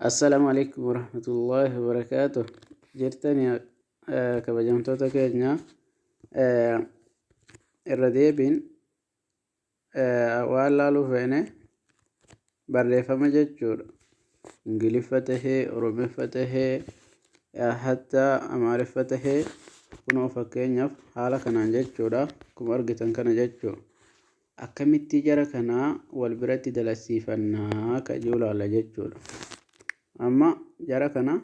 Assalaamu alaikum warahmatullaahi wabarakaatuh. Jirtani kabajamtoota keenya, irra deebiin waan laaluu feene barreeffama jechuudha. Ingiliffa tahee, Oromiffa tahee, hatta Amaariffa tahee, kunoo fakkeenyaaf haala kanaan jechuudha. Akkuma argitan kana jechuudha. Akkamitti jara kanaa wal biratti dalasiifannaa ka jiru laalla jechuudha. Amma jara kana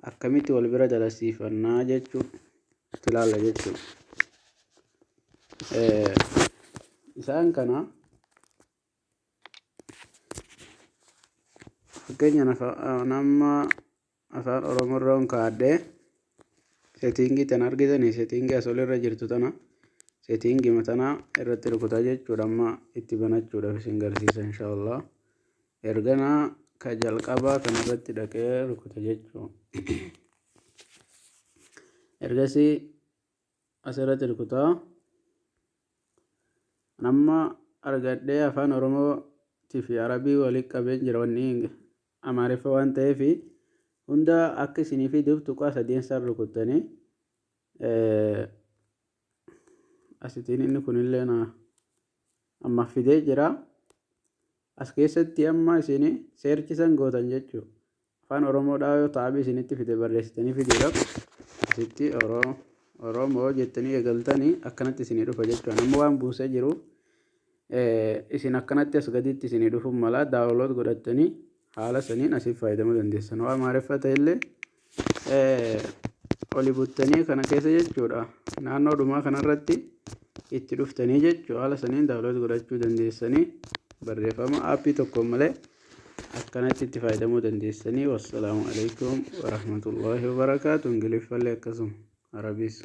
akkamitti wal bira dalasiifannaa jechuu itti laalla jechuudha. Isaan kana fakkeenya nama Afaan Oromoo irraan kaa'adhee, setting tana argitanii, setting as olirra jirtu tana, setting tana irratti rukutaa jechuudha. Amma itti banachuudhaaf isin garsiisa, inshaallah. Erganaa ka jalqabaa kanarratti dhaqee rukuta jechuudha. Ergasii asirratti rukutaa. Amma argadhee Afaan Oromootii fi Arabii walitti qabeen jira. Wanni Amaariffa waan ta'eef hunda akka isinii fiduuf tuqaa sadeen san rukuttanii asitiin inni kunillee na amma fidee jira. As keessatti amma isin search san gootan jechuudha. Afaan Oromoodhaa yoo ta'abii isinitti fide, barreessitanii fiduudhaaf asitti Oromoo jettanii eegaltanii akkanatti isinii dhufa jechuudha. Amma waan buusee jiru isin akkanatti as gaditti isinii dhufuun mala download godhattanii haala saniin asiif fayyadamuu dandeessan. Waan Amaariffa ta'ellee oli buttanii kana keessa jechuudha. Naannoo dhumaa kanarratti itti dhuftanii jechuudha. Haala saniin download godhachuu dandeessanii, barreeffama app tokkoon malee akkanatti itti fayyadamuu dandeessanii. Wassalaamu alaikum warahmatullaahi wabarakaatu. Ingiliffallee akkasuma, Arabiis.